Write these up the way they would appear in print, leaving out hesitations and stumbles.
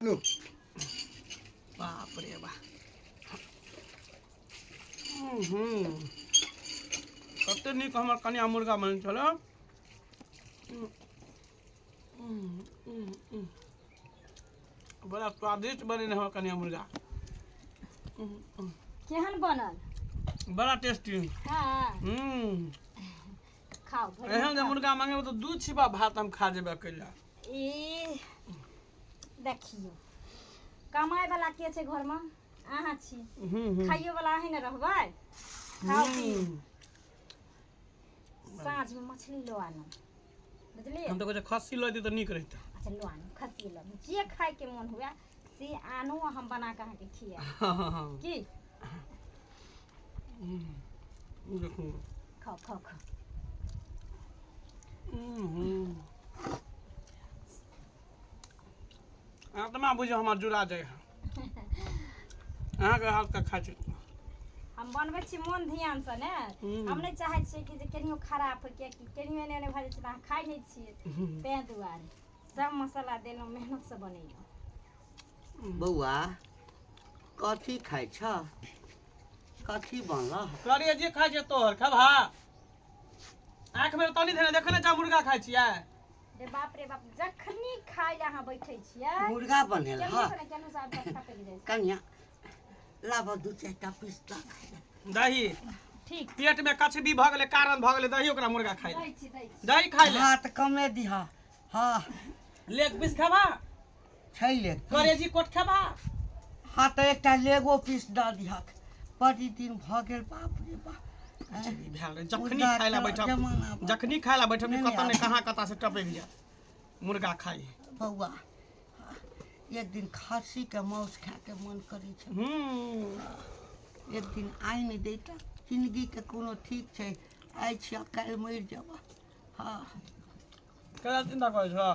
बाप रे बा। हूँ, कते नीक हमर कनिया मुर्गा बनै छल। बड़ा स्वादिष्ट बने हमर कनिया मुर्गा। केहन बनल? बड़ा टेस्टी। हाँ। खाओ भरि। एहन जे मुर्गा मंगेबै तऽ 2 छिपा भात हम खा जेबै अकेला। ई देखियौ, कमाइ वाला के छै घरमे? अहाँ छी। खाइयो वाला अहीं ने रहबै। खाओ पियू। साँझमे मछली लऽ आनू, बुझलियै? हम तऽ कहै छियै खस्सी लऽ अइतै तऽ नीक रहितै। अच्छा, लऽ आनू, खस्सी लऽ आनू, जे खायके मोन हुए से आनू, आ हम बना कऽ अहाँके खियाएब। हँ। की? देखू। खाउ, खाउ, खाउ। आत्मा बुझियौ हमर जुड़ा जाइ है अहाँके हाथके खाइ छी। हम बनबै छी मोन ध्यानसँ ने। हम नहि चाहै छियै कि जे केनियो खराब होइ, किएकि केनियो एने ओने भऽ जाइ छै तऽ अहाँ खाइ नहि छियै। ताहि दुआरे सब मसाला देलहुँ, मेहनतसँ बनेलहुँ। बौआ, कथी खाइ छ? कथी बनल? करिए जे खाइ छियै तोहर खेबहा। आँखि में तनी धेने देखै नहि छह, मुर्गा खाइ छियै। रे बाप रे बाप, जखनी खाइ लए अहाँ बैठै छियै मुर्गा बनेल? केनहु हँ। से ने केनहु से आबि कऽ टपकि जाइ छै। कनिया, लाबऽ 2 4टा पिस्ता खाइ लए। दही। ठीक। पेट में कछबी भऽ गेलै, कारण भऽ गेलै दही ओकरा मुर्गा खाइ दै छी, दै छी। दही खाइ ले। भात कमे दिह। हँ। लेग पीस खेबा? छै लेग? करेजी कोट खेबा? हँ, तऽ एकटा लेगो पीस दऽ दिहक। बड़ी दिन भऽ गेल, बाप रे बाप। कचबी भेल रहै जखनी मुर्गा खाइ लए के बैठब जमाना बा। जखनी खाइ लए बैठब नहि, कतऽ नहि। नहि कहाँ कतऽ से टपकि जायत, मुर्गा खाइ। बौआ, एक दिन खस्सीके मांस खायके मन करै छै। एक दिन आनि दैता। जिंदगीके कोनो ठीक छै? आइ छियै, काल्हि मरि जेबह। हँ। केना चिन्ता करै छह?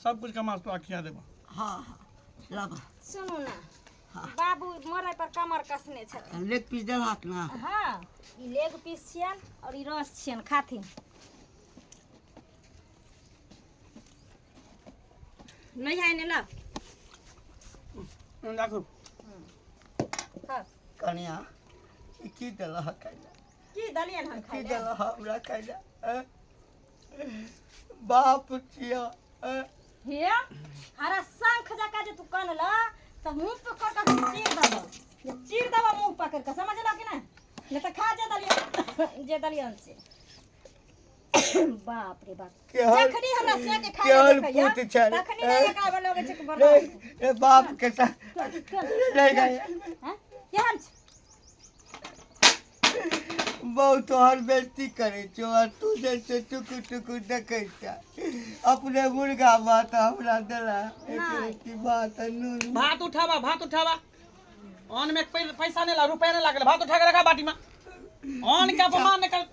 सब कुछ के माछ तोरा खिया देबह। हँ, लाबऽ। सुनू ने बाबू, मरै पर कमर कसने छथिन। लेग पीस देलहक ने? हाँ, ई लेग पीस छियनि और ई रस छियनि, खाथिन। नहीं है ने, ला। राखू। खा। कनिया, ई की देलहक खाइ लए? की दलियन हम की खाइ लए? देलह हमरा खाइ लए? आँय? बाप छियह, आँय? हे हरा शंख जकाँ जे तू कनल तऽ मुँह पकड़ कऽ चीर देबऽ, चीर देबऽ मुँह पकड़ कऽ, समझलऽ कि नहि? नहि तऽ खा जे दलियन, जे दलियन से। बाप रे बाप। केहन जखनी हमरा से के खाय केहन देखैया पुत छै रे? तखनी नहि लगाबऽ लगै छै कि रे बर्दाश्त। रे, बाप के साथ नहीं गए। हैं? केहन छै? बहु, तोहर बेइज्जती करै छौ आ तू जे छै टुकुर टुकुर देखै छ। अपने मुर्गा भात हमरा देला, एक नहि। रोटी भात आ नून। भात उठाबा, भात उठाबा। अन्न में पैसा नहीं ला, रुपया नहीं लागल। भात उठा के रखा बाटी में। अन्न के अपमान नहीं कर,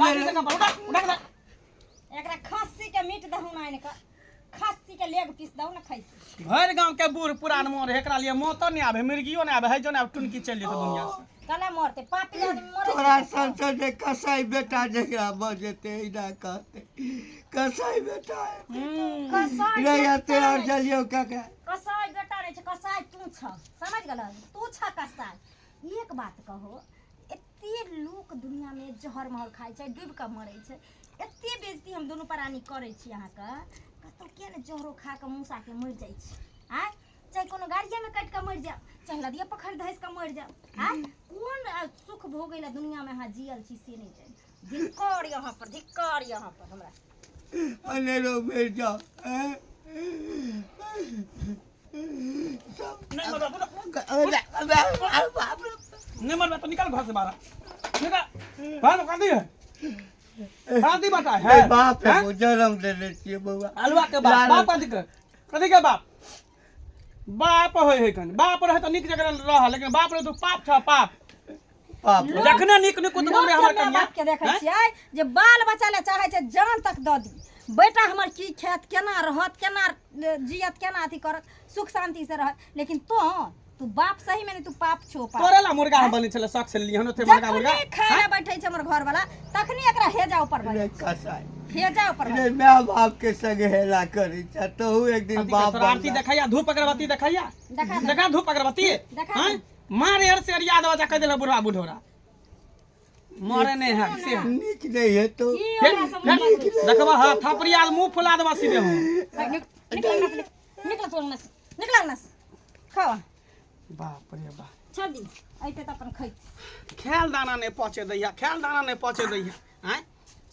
लाठी से कपड़ा उठा उठा के दे। एकरा खस्सी के मीट दहु ने आनि कऽ, खस्सी के लेग पीस दहु ने खैतै। भरि गांव के बूढ़ पुरान मोर, एकरा लिए मौतो नहीं आबे, मिर्गियो नहीं आबे है, जो नहीं आबे, टुनकी चलि जेतै दुनिया से। कला मरतै पापी आदमी मरै छै। तोरा सबसँ जे कसाई बेटा जकरा भऽ जेतै, एना कहतै कसाई बेटा कसाई नहीं बेटा हेतै और नहि। चलियौ काका। कसाई बेटा नहि छै, कसाई तू छ, समझ गेल? तू छ कसाई। एक बात कहो, एते लोक दुनियामे जहर महर खाइ छै, डूबि कऽ मरै छै, एते बेइज्जती हम दुनू प्राणी करै छी अहाँके, कतौ किया ने जहरो खा कऽ मूसाके मरि जाइ छी? आँय, चाहे कोनो गाड़िएमे कटि कऽ मरि जायब, चाहे नदिये पोखरि धसि कऽ मरि जायब। आँय, कोन सुख भोगै लए दुनियामे अहाँ जियल छी से नहि जानि। धिक्कार यहाँ पर, धिक्कार यहाँ पर हमरा। अनेरो मरि जाओ, आँय? नहीं मरबा तो बाप रे। नहीं मरबा तो निकल घर से बाहर, निकल बाहर। कथी है? कथी बता है? बाप हैं? है, जन्म देने छियै बौआ। अलुआ के बाप। लाल- बाप कथी के, कथी के बाप? बाप होय है कन? बाप रहे तऽ नीक जगह रह, लेकिन बाप रहे तो पाप छ, पाप। बाप। जखने नीक नीक लोक बनबै के हमर माय कन्या बाप के देखै हैं? छियै जे बाल बच्चा लए चाहै छै जान तक दऽ दी। बेटा हमर की खेत, केना रहत, केना जियत, केना अथी करत, सुख शान्ति से रहत, लेकिन तो तू बाप सही में नहीं तू पाप छो पाप। तोरे ला मुर्गा हम बने छले शौक से लिहन ओते मुर्गा मुर्गा। जखने खाए ला बैठे छै हमर घर वाला तखनी एकरा हेजा ऊपर भऽ रे जाइ छै। कसाई हेजा ऊपर भऽ रे my बाप के संग हेला करै छै तहु एक दिन अथी बाप तोरा आरती बनला। देखैया धूप अगरबत्ती देखैया? देखा दे। देखा धूप अगरबत्ती। देखा हैं मारे हर से अरिया दवा जा कह देला बुढ़वा बुढ़ोरा मरे नहीं है से नीक नहीं हेतौ। की फेर ओकरा सब फेर देखबा हां थापड़िया मुंह फुला देबा सीधे हम। निकल अंगना से, निकल तू अंगना से, निकल अंगना से, खावा। बाप रे बाप। छोड़ दी अइते तऽ अपन खैत। खेल दाना नहीं पहुँचे दैया, खेल दाना नहीं पहुँचे दैया। आँय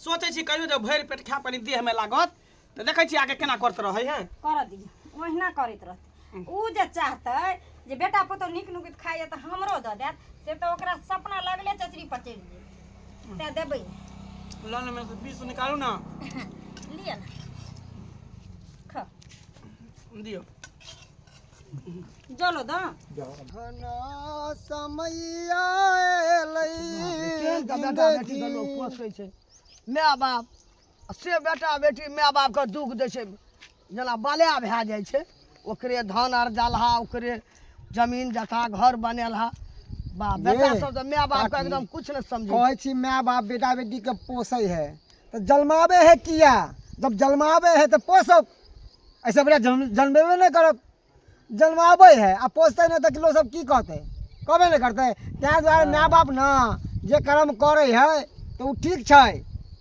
सोचै छी कहियो जब भरि पेट खा कनी देहमे लागत तऽ देखै छी आगे केना करत रहै है। करऽ दियौ, ओहिना करैत रहतै। उ जे चाहतै जे बेटा पुतहु नीक नुकुत खाइए तऽ हमरो दऽ देत, से तऽ ओकरा सपना लगले चचरी पर चढ़ि जेतै, तेँ देबै। लन में से 20 निकालू ना। लिअ ने, खाउ। दियौ। जलो दऽ। समैया एलै। बेटा बेटीके लोक पोसै छै माय बाप, से बेटा बेटी माय बापके दुःख दै छै। जेना बलया भए जाइ छै, ओकरे धान अरजलहा, ओकरे जमीन जथा घर बनेलहा। बाप बेटा सब तऽ माय बापके एकदम किछु नहि समझै। कहै छी माय बाप बेटा बेटीके पोसै है तऽ जन्माबै है किया? जब जन्माबै है तऽ पोसब, ऐसे बढ़िया जन्मेबे नहि करत। जन्माबै है आ पोसतै नहि तऽ लोक सब की कहतै? कहबे नहि करतै। ताहि दुआरे माय बाप ने जे कर्म करै है तऽ ओ ठीक छै।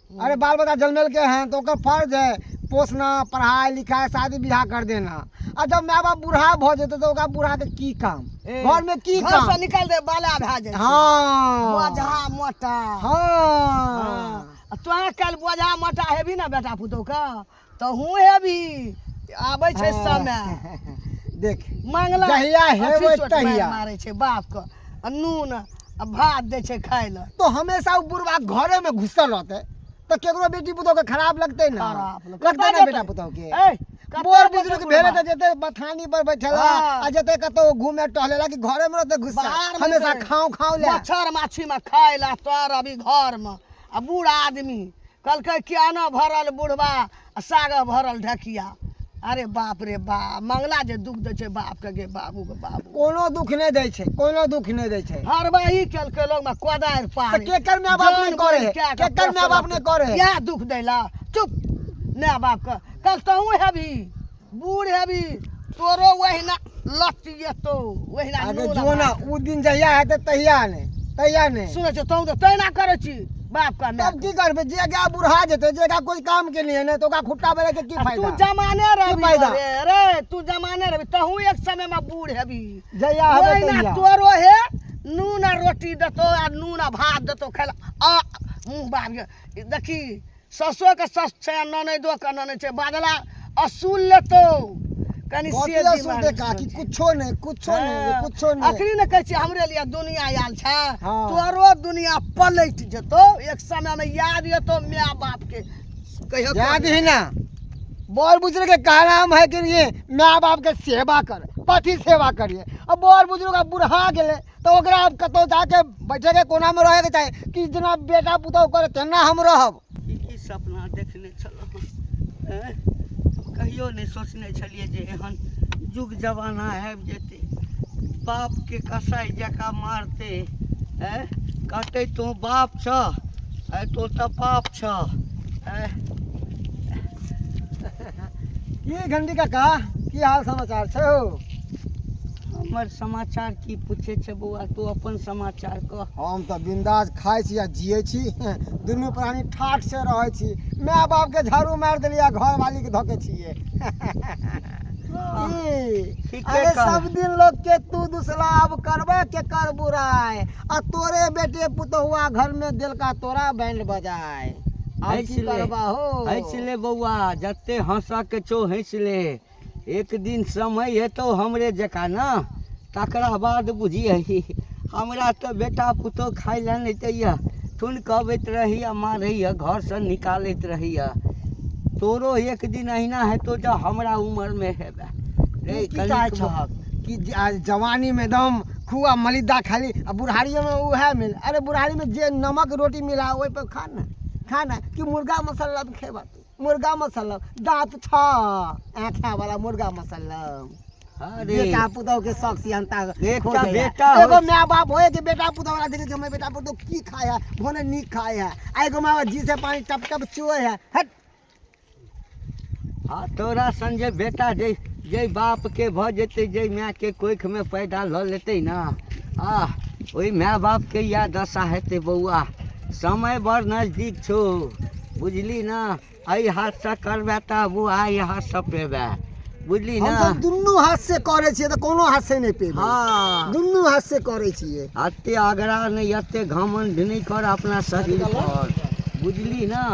अरे बाल बच्चा जन्मेलकै हन तऽ ओकर फर्ज है पोसना, पढ़ाइ लिखाइ, शादी बियाह कर देना। आ जब माय बाप बूढ़ा भऽ जेतै तऽ ओकरा बूढ़ाके की काम घरमे? की घरसँ काम? निकालि दे, बाला भए जाइ छै। हँ बोझा मोटा। हँ, आ तोरा काल्हि बोझा मोटा हेबी ने बेटा पुतोहके, तहूँ हेबी। आबै छै समय। देख मंगला जहिया हेबै अथी चोट मारि तहिया। मारै छै बापके आ नून आ भात दै छै खाय लए। तो हमेशा ओ बुढ़वा घरे में घुसल रहते तऽ केकरो बेटी पुतोह के खराब लगतै ना? खराब लगतै। लगतै ना बेटा पुतोह के? ए, कतऽ बोर जेतै बुजुर्ग बुढ़बा? भेले तऽ जेतै बथानी पर बैठेला हाँ। आ जेतै कतौ घूमे टहलेला कि घरे में रहतै घुसल बाहर में हमेशा जेतै। खाओ खाओ ले मच्छर माछी में खाय ला तोर अभी घर में। आ बूढ़ आदमी कहलकै किया न भरल बुढ़बा आ साग भरल ढकिया। अरे बाप रे बाप, मंगला जे दुख दै छै बापके, गे बाबू के बाबू। कोनो दुख नहि दै छै, कोनो दुख नहि दै छै। हरबाही केलकै लोग में कोदारि पार। तऽ केकर माय बाप नहि करे है? केकर माय बाप नहि करे है? इएह दुख दैला। चुप, माय बापके कल तहूँ हेबी, बूढ़ हेबी, तोरो ओहिना लत्ती एतौ, ओहिना आगे नून जो ना भात। उ दिन जहिया हेतै तहिया ने, तहिया ने। सुनै छियै, तहूँ तऽ तहिना करै छी बाप का माय। तब की करबै? जे गाय बुढ़ा जेतै, जे गाय कोई काम के लिए नहि, तऽ ओकरा खुट्टा बेरे के की आ तू फायदा? जमाने रहबी। फायदा? रे रे, तू जमाने रहबी, तहूँ एक समय में बूढ़ हेबी। जहिया हेबै ओहिना तहिया। तोरो हे नून आ रोटी देतौ आ नून आ भात देतौ खाय ला। आ मुँह बाप गे, देखी ससो के सस छै आ ननैदो के ननैद छै। बदला असूल लेतौ कनि कथी से असूल दिमाग दे काकी? सोच। कुछो नहि, कुछो नहि, हाँ, कुछो नहि। अखनी ने कहै छियै हमरे लिए दुनिया आयल छै। हाँ। तोरो दुनिया पलटि जेतौ एक समय में, याद एतौ माय बाप के कहियो। याद ही ना बड़ बुजुर्ग के कहनाम है कि ये माय बाप के सेवा कर। कथी सेवा करिए? अब बड़ बुजुर्ग अब बुढ़ा गेलै तऽ ओकरा अब कतौ जाके बैठे के कोना में रहे के चाही कि जेना बेटा पुतहु करे तेना हम रहब। ई की सपना देखने छलहुँ हँ? कहियो नहि सोचने छलियै जे एहन युग जमाना आबि जेतै, बापके कसाइ जकाँ मारतै। आँय, कहतै तोँ बाप छह, आइ तोँ तऽ बाप छह। आँय की घंटी काका, की हाल समाचार छै हो? हमर समाचार की पूछै छै बौआ, तू अपन समाचार कह। हम तऽ बिंदास खाइ छी आ जियै छी, दुनू प्राणी ठाठ से रहै छी। माय बाप के झाड़ू मारि देलियै आ घरवाली के धोके छियै की? ठीके अरे कह। सब दिन लोग के तू दूसरा अब करबे के कर बुराय आ तोरे बेटे पुतहुआ घर में दिलका तोरा बैंड बजाय। आब की हँसि ले। करबा हो? हँसि ले बौआ, जते हँसऽ के छौ हँसि ले। एक दिन समय हेतौ हमरे जकाँ ने, तकरा बाद बुझियही। हमरा तऽ बेटा पुतोह खाय लए नहि दैए, ठुनकबैत रहैए, मारैए, घरसँ निकालैत रहैए। तोरो एक दिन अहिना हेतौ जँ हमरा उमरमे हेबे रे। तू की चाहै छहक कि जवानी में एकदम खुआ मलिदा खाली आ बुढ़ारियो में उएह मिल? अरे बुढ़ारी में जे नमक रोटी मिला ओहि पर खा ना, खा ना। कि मुर्गा मसल्ला खेबा तू? मुर्गा मसल्ला दाँत छ खाए वाला मुर्गा मसल्ला। अरे बेटा पुतोह के शौक सिहनता एकटा खोजै है। बेटा एगो होइ- माय बाप होए कि बेटा पुतोह वाला देखे कि हमर बेटा पुतोह की खाए है, भने नीक खाए है, आ एगो माय बाप जी से पानी टप टप चुए है। हट। आ तोरा सन जे बेटा जे जे बापके भऽ जेतै, जे मायके कोखिमे पैदा लऽ लेतै ने, आ ओहि माय बापके इएह दशा हेतै। बौआ, समय बड़ नजदीक छौ, बुझली ने? एहि हाथसँ करबै तऽ बौआ एहि हाथसँ पेबै, बुझली ने? हमसब दुनू हाथ से करै छियै तऽ कोनो हाथ से नहि पेबै। हँ, दुनू हाथ से करै छियै। एते अगरा नहि, एते घमंड नहि कर अपना शरीर पर, बुझली ने?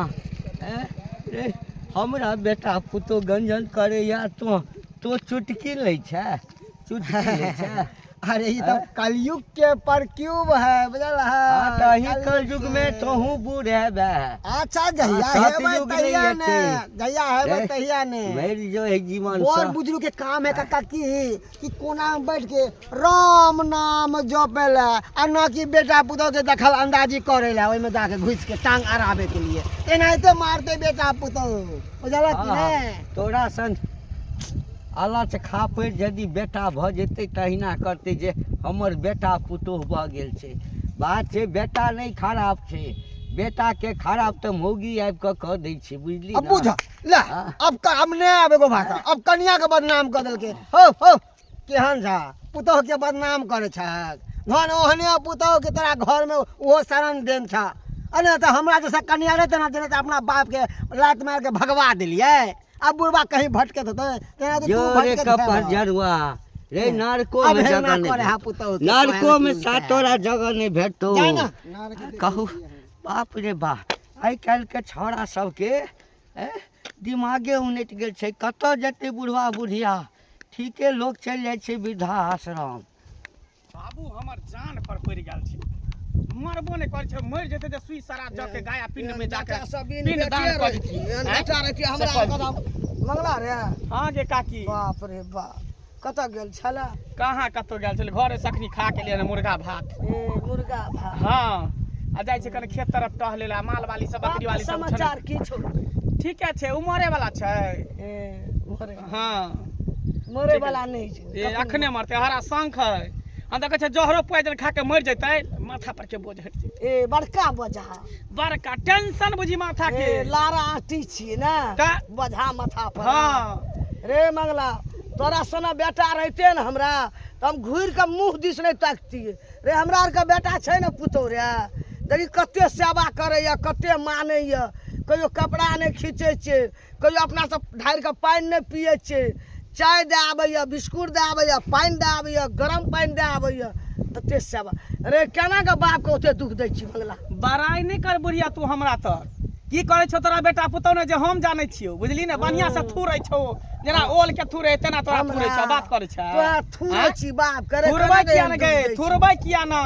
रे, हमरा बेटा पुतोह गंजन करैया, तो तो चुटकी लै छै, चुटकी लै छै। अरे ई तऽ कलयुग के परक्यूब है, बुझल है? हाँ, तऽ अही कलयुग में तोहूँ बूढ़ हेबे। अच्छा, जहिया हाँ, हेबै सतयुग नहि तहिया ने, हेतै। जहिया हेबै रे, तहिया ने। मरि जो एहि जीवन बड़ सँ। बुजुर्ग के काम है काका की कोना में बैठ के राम नाम जपे ला, आ ना कि बेटा पुतोह के दखल अंदाजी करे ला, ओहिमे जाके घुस के टांग अड़ाबे के लिए एनाहिते मारते बेटा पुतोह, बुझल कि हाँ, ने? तोरा सन अलच खापड़ि यदि बेटा भऽ जेतै तहिना करतै जे हमर बेटा पुतोह भऽ गेल छै। बात छै, बेटा नहि खराब छै, बेटाके खराब तऽ मौगी आबि कऽ कऽ दै छै, बुझली अब ने? बुझ ले। हाँ। अब अब नहि आब एगो भाषा, अब कनिया के बदनाम कऽ देलकै। हो हो, केहन छा पुतोह के बदनाम करै छहक? धन ओहने पुतोह के तोरा घर में ओहो शरण देन छा। अरे तऽ हमरा जैसा कनिया रहतै ने तेना तऽ अपना बाप के लात मारि के भगवा देलियै। अब बुढ़बा कहीं भटकत होतै तेना तऽ तू जो रे भटकत कपर हेबह। जरुआ रे, नरको अब में हेना जगह नहि करे हा भेटतौ। पुतोह के, नरको में तोरा सा तोरा जगह नहि भेटतौ। जा ना। कहू, बाप रे बाप, आइ काल्हिके छौड़ा सबके दिमागे उनटि गेल छै। कतऽ जेतै बुढ़वा बुढ़िया? ठीके, लोक चलि जाइ छै वृद्धा आश्रम। बाबू हमर जान पर पड़ि गेल छै, मरबो नहि करै छै। मरि जेतै तऽ सुई सरा जऽ के गाया पिंड में जाके बेटा सब बिन पिंड दान बेटे कऽ रहितियै, देतियै। एहन आँय? बेटा रहितियै से हमरा कऽ कदम मंगला रे। हँ गे काकी। बाप रे बाप, कतऽ गेल छलै? कहाँ कतौ गेल छलै, घरे से अखनी खा के लिए मुर्गा भात। ए, मुर्गा भात? हँ, आ जाइ छै कनि खेत तरफ टहले ला, माल वाली सब, बकरी वाली सब। समाचार की छौ? ठीके छै, उमरे वाला छै। ए, मरे? हँ। मरे वाला नहि छै। ए, अखने मरतै, हरा शंख है। हम तऽ कहै छै जहरो पॉइजन खा के मरि जेतै, माथा पर के बोझ हटि जेतै। ए, बड़का बोझा? बड़का टेंशन बुझी माथा के। ए, लारा आटी छियै ने? तऽ? बोझा माथा पर। हँ। रे मंगला, तोरा सना बेटा रहिते ने हमरा तऽ हम घुरि कऽ मुँह दिस नहि तकतियै रे। हमरा आरके बेटा छै ने पुतोह रे, देखी कते सेवा करैए, कते मानैए। कहियो कपड़ा नहि खींचै छै, कहियो अपनासँ ढारि कऽ पानि नहि पियै छै। चाय दए आबैए, बिस्कुट दए आबैए, पानि दए आबैए, गरम पानि दए आबैए, तते सेवा रे। केना कऽ बापके ओते दुःख दै छी मंगला? बड़ाइ नहि कर बुढ़िया तू हमरा तर। की करै छौ तोरा बेटा पुतौह ने जे हम जानै छियौ, बुझली ने? बढ़िया से थूरै छौ, जेना ओल के थूरै तेना तोरा थूरै छौ। बात करै छै? तोरा थूरै आँय? छी बाप करे? थुरबै किया ने गे, थुरबै किया ने?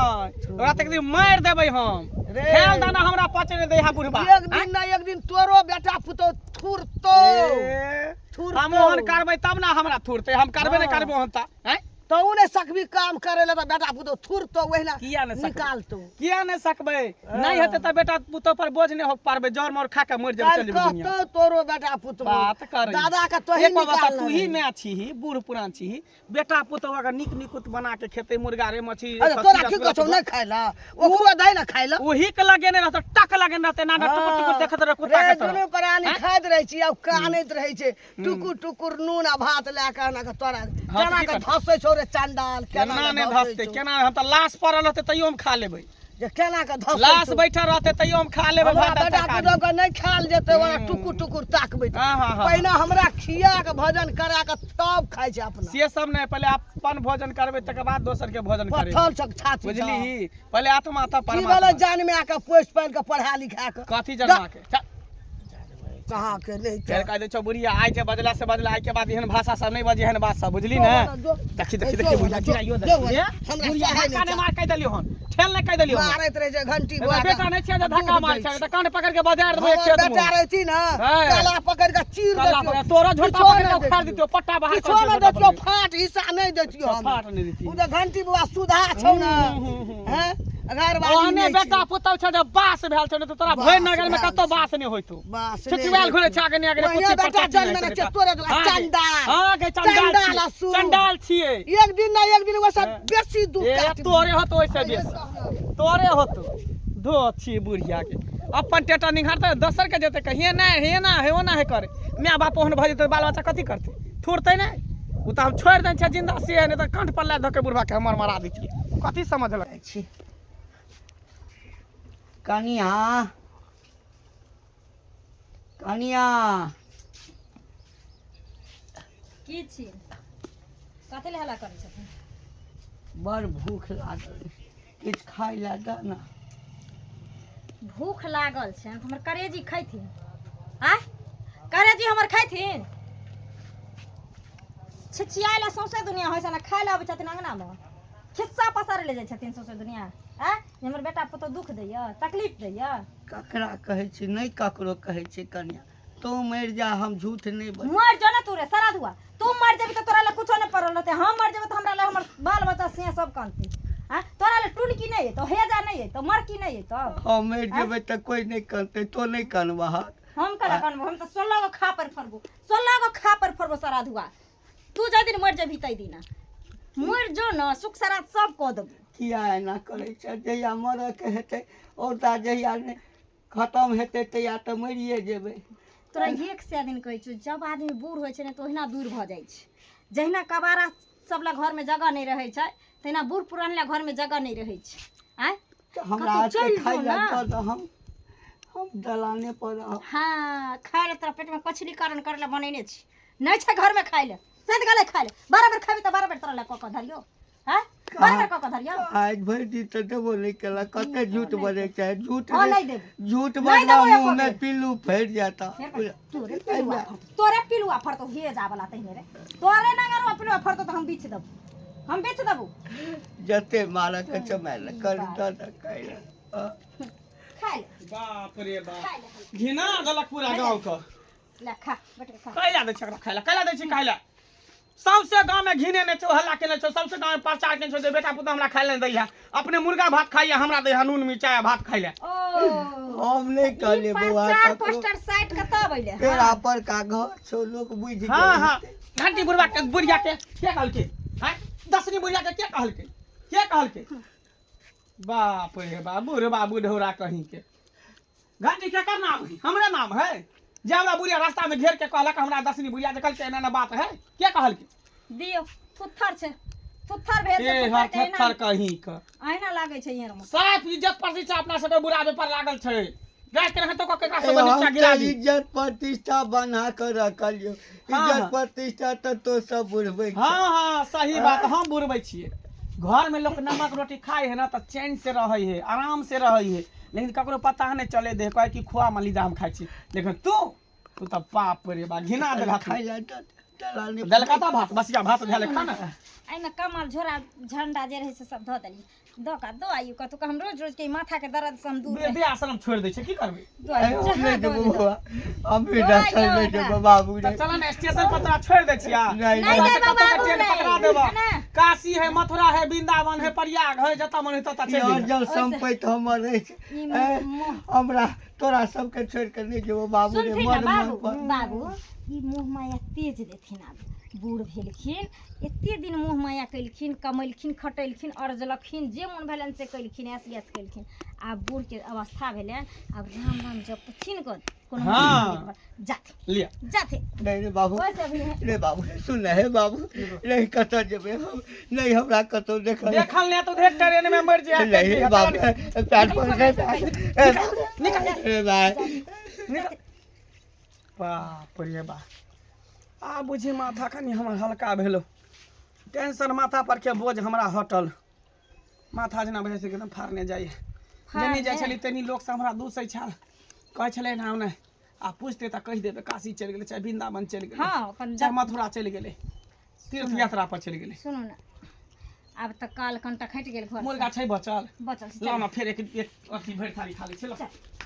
ओकरा तऽ एक दिन मारि देबै हम। रे। खेल दाना हमरा पचे नहि दै है बुढ़बा। एक दिन ना एक दिन तोरो बेटा पुतौह थुरतो। ए, थुरतो। हम ओहन करबै तब ने हमरा थुरतै। हम करबै नहि हँ। करबै ओहन तऽ आँय? तू नहि सकबी काम करे ला तऽ बेटा पुतौह थुरतो ओहिना। किया नहि सकबै? निकालतो। किया नहि सकबै? नहि हेतै तऽ बेटा पुतोह पर बोझ नहि हो पारबै, जर मर खा के मरि जेबै, चलि काल्हि जेबै दुनिया। कहतो तोरो बेटा पुतौह, बात करै दादा के तोही एक बात निकाल। तू ही मैं छीही, बूढ़ पुरान छीही, बेटा पुतोह अगर नीक निकुत बना के खेतै, मुर्गा रे, मछली रे, अरे खस्सी तोरा की रसगुल्ला, कहछौ नहि खाइ ला? ओकरो दै ने खाइ ला। ओही के लगेने रहतौ, टक लगेने रहतै ना ना, टुकुर टुकुर देखैत रह कुत्ता रे के तरह। दुनू प्राणी आँय? खाइत रहै छी आ कानैत रहै छै टुकुर टुकुर नून आ भात लए कऽ एना कऽ तोरा तऽ केना की कऽ करतै? धसै छौ रे चंडाल? केना कऽ नहि धसै धसतै? छौ? केना? हम तऽ लाश पड़ल रहतै तैयो हम खा लेबै। जे केना कऽ धसै लाश छौ? बैठल रहतै तैयो हम खा लेबै हमरा भात दालि बेटा तरकारी। पुतोह के नहि खायल जेतै, ओकरा टुकुर टुकुर ताकबै तऽ। हाँ, हाँ, हाँ। पहिने हमरा खिया के भोजन करा के तब खाइ छै अपना। से सब नहि, पहिले अपन भोजन करबै तकर बाद दोसर के भोजन करबै। पत्थर छक छाती छौ। बुझली? पहिले आत्मा तब की भेलै परमात्मा। जनमे के पोसि पालि के पढ़ा लिखा के? कथी जन्मा के? चल, कहाँ के नहि फेर कह दै छौ बुढ़िया, आइ जे बजला से बजला, आइ के बाद एहन भाषा सब नहि बजे, एहन बात सब, बुझली ने? देखी देखी देखी बुढ़िया चिड़ाइयो देखी। ए, हमरा बुढ़िया सहै धक्का नहि नहि मार कहि देलियौ हन, ठेल नहि कहि देलियौ हन। मारैत रहै छै घंटी एगो बुआ के। बेटा नहि छियै जे धक्का दूर मारै जाइ छै छी। तऽ कान पकड़ के बजार देबै हमर खेत मे। बेटा रहती ने है। काला पकड़ के चीर कल्ला देतियौ। पकड़ तोरो झोटा किछो पकड़ के नहि उखाड़ देतियौ। दितियौ, पट्टा बाहर किछो कर नहि दितियौ। देतियौ, फाट हिस्सा नहि देतियौ हम। फाट नहि दितियौ। ओ तऽ घंटी बुआ सुधा छौ ने। हूँ, हूँ, हूँ। हैं? घरवाली ओहने नहि छै। बेटा पुतौ छ जे बास भेल छ, नहि तऽ तोरा बास भरि नगर में भेल कतौ छै। बास नहि होइतो। बास नहि छिछुआयल घुरै छै आगे नहि आगे। ओहिने बेटा जन्म ने छै तोरे दुआ हाँ गे। चंडाल। हाँ गे, चंडाल चंडाल छियै। असुर। चंडाल छियै। एक दिन ना एक दिन वो सब बेसी दुख ए काटबी। तोरे होतो ओइसे बेसी तोरे होतो। धो छी बुढ़िया के, अपन टेटा निहारतै, दोसर के जेतै कहिए नहि हे ना हे ओना हे करे। माय बाप ओहन भऽ जेतै, बाल बच्चा कथी करतै? थुरतै नहि। ओ तऽ हम छोड़ि देने छियै जिंदा से, नहि तऽ कंठ पर लए धऽ के बुढ़बा के हमर मरा दैतियै। कथी समझलक? जाइ छी कनिया, कनिया। की छी? कथी लए हल्ला करै छथिन? बड़ भूख लागल अइ, किछु खाय लए दऽ ने। भूख लागल छै तऽ हमर करेजी खैथिन? आँय, करेजी हमर खैथिन? छिछियाइ लए सौंसे दुनिया होइ छै ने, खाय लए अबै छथिन अङ्गनामे, खिस्सा पसारै लए जाइ छथिन सौंसे दुनिया। आँय, जे हमर बेटा पुतहु दुख दैए, तकलीफ दैए। ककरा कहै छी? नहि ककरो कहै छी कनिया, तू मरि जा, हम झूठ नहि बज। मर जो ने तू रे सारा दुआ, तू मर जेबी तऽ तोरा लए कुछो नहि पड़ल रहतै। हम मर जेबै तऽ हमरा लए हमर बाल बच्चा से सब कानतै। आँय, तोरा लए टुनकी नहि एतौ, हेजा नहि एतौ, मरकी नहि एतौ। हम मरि जेबै तऽ कोइ नहि कनतै, तो नहि कनबहक? हम केना कानबो? हम तऽ 16 गो खा पर फड़बो, 16 गो खा पर फड़बो सारा धुआ। तू जाहि दिन मरि जेबही ताहि दिना मरि जो ने, सुख सरात सब कऽ देबो। किया एना करै छै? जहिया मरऽके हेतै औरदा, जहिया नहि खतम हेतै तहिया तऽ मरिए जेबै। तोरा 100 दिन कहै छियौ, जब आदमी बूढ़ होइ छै ने तऽ ओहिना दूर भऽ जाइ छै। जहिना कबारा सब लए घरमे जगह नहि रहै छै, तहिना बूढ़ पुरान लए घरमे जगह नहि रहै छै। आँय, तऽ हमरा कतहु हाथके चलि खाय जो लए ने। दऽ दऽ, हम दलाने पर रहब। हाँ, खाय लए तोरा पेटमे कछली कारण करै लए बनेने छी। नहि छै घरमे खाय लए, सैत गेलै खाय लए। 12 बेर खेबही तऽ 12 बेर तोरा लए कऽ कऽ धरियौ? हँ, 12 बेर कऽ कऽ धरियौ? आज भरि दिन तऽ देबो नहि केलक। कते झूठ बजै छै, झूठ। हँ, नहि देबो। झूठ नहि बजला देबो एको मुँहमे बेर। पिल्लू फड़ि जाता। फेर कह, तोरे पिलुआ फड़तौ, तोरे पिलुआ फड़तौ, हे जावला तहिने रे, तोरे नंगरवा पिलुआ फड़तौ तऽ हम बीछ देबो, हम बेच देबो। जते मारऽ के छै मारि कर दऽ दऽ खाय लए। खाय ले। बाप रे बाप, खाय ले। घिना देलक पूरा गाँव के। ले खा बैठ के खा। कैला दै छै एकरा खाय लए? कैला दै छै खाय लए? सौंसे गाँवमे घिने नहि छौ, हल्ला केने छौ, सौंसे गाँवमे प्रचार केने छौ जे बेटा पुतहु हमरा खाय लए नहि दैया, अपने मुर्गा भात खाइया, हमरा दैया नून मिरचाइ आ भात खाय लए। ओ हम नहि कहलियै बौआ प्रचार ककरो। पोस्टर साइट कतऽ अबै पेड़ा पर का घर छौ, लोक बुझि गेल। हाँ, घंटी बुढ़वा के, बुढ़िया के के कहलकै? हैं, दसनी बुढ़िया के के कहलकै? के कहलकै? बाप रे बाप, बुढ़वा बुढ़ौरा कहीं के। घंटी केकर नाम है? हमरे नाम है जे हमरा बुढ़िया रास्ता में घेर के कहलक हमरा, दसनी बुढ़िया जे कहलकै एना एना बात है, के कहलकै? दियौ, थुत्थर छै, थुत्थर भेल छै। ए थुत्थर हर के एना थेथर कहीं के अहिना लागै छै एहन मे। साफ इज्जत प्रतिष्ठा अपना सबके बुढ़ाबे पर लागल छै। गाय के रहतो ककरा ए, सब नीचा हम गिरा तऽ दी। इज्जत प्रतिष्ठा बना कऽ रखलियौ। हाँ, इज्जत हाँ। प्रतिष्ठा तऽ तो सब बुढ़बै छै। हाँ हाँ, सही बात, हम बुढ़बै छियै। घर में लोग नमक रोटी खाइ है ना तऽ चैन से रहै है, आराम से रहै है, लेकिन ककरो पता नहि चले दे है, कहै कि खोआ मलिदा हम खाइ छी। लेकिन तू तू तऽ बाप रे बा, घिना देलहा तू। खाय लए दऽ दलाने पर। देलका तऽ भात, बसिया भात भेलै, खा ने। एहिमे कमल झोरा झंडा जे रहै से सब धऽ देलियै। दऽ कऽ दऽ आइयो कतौ हम रोज रोज के ई माथा के दर्द से हम दूर रही। दे आश्रम छोड़ि दै छै, की करबै? दऽ आइयो, हम जहाँ नहि दऽ देबौ दऽ। बौआ, हम वृद्धाश्रम नहि एकरा। देबौ बाबू तऽ रे। चल ने, स्टेशन पर तोरा छोड़ि दै छियै। नहि, नहि ओतऽ से देबौ कतौ के बाबू, ट्रेन नहि। पकड़ा देबऽ। ना। काशी है, मथुरा है, वृंदावन है, प्रयाग है, जतऽ मन है ततऽ चलि ई जइहे। जल सम्पति हमर अछि। ई ए, हमरा तोरा सबके छोड़ि कऽ नहि जेबौ बाबू रे। सुनथिन मन ने मन बाबू पर बाबू, ई मोह माया तेज देथिन। आब बूढ़ भेलखिन, एते दिन मोह माया केलखिन, कमेलखिन, खटेलखिन, अरजलखिन, जे मोन भेलनि से केलखिन, ऐस गैस केलखिन। आब बूढ़के अवस्था भेलनि, आब राम राम जपथिन गऽ, कोनो हाँ। जाथिन। लिअ। जाथिन। नहि रे बाबू। ओहिसँ भी रे बाबू, सुन हे बाबू, नहि कतऽ जेबै हम, नहि हमरा कतौ देखल देखल नहि तऽ उधर ट्रेन में मरि जाए। नहीं बाबू, पैर पर गए रे भाई। निकल। बाप रे बाप, आ बुझी माथा कनि हमर हल्का भेलो, टेंशन माथा पर के बोझ हमरा हटल। माथा जेना बुझाइ छै एकदम फाड़ने जाइए। जेनी जाइ छली तेनी लोक सब हमरा दूसै छल, कहै छलै एना ओना। आ पूछते तऽ कहि देबै काशी चलि गेलै, चाहे वृंदावन चलि गेलै, हँ, अपन चाहे मथुरा चलि गेलै, तीर्थ यात्रा पर चलि गेलै। सुनू ने, आब तऽ काल कनिटा खटि गेल घर। मुर्गा छै बचल? बचल छै। लाउ ने, फेर एक एक अथी भरि थारी खा लै छै, लाउ। चल।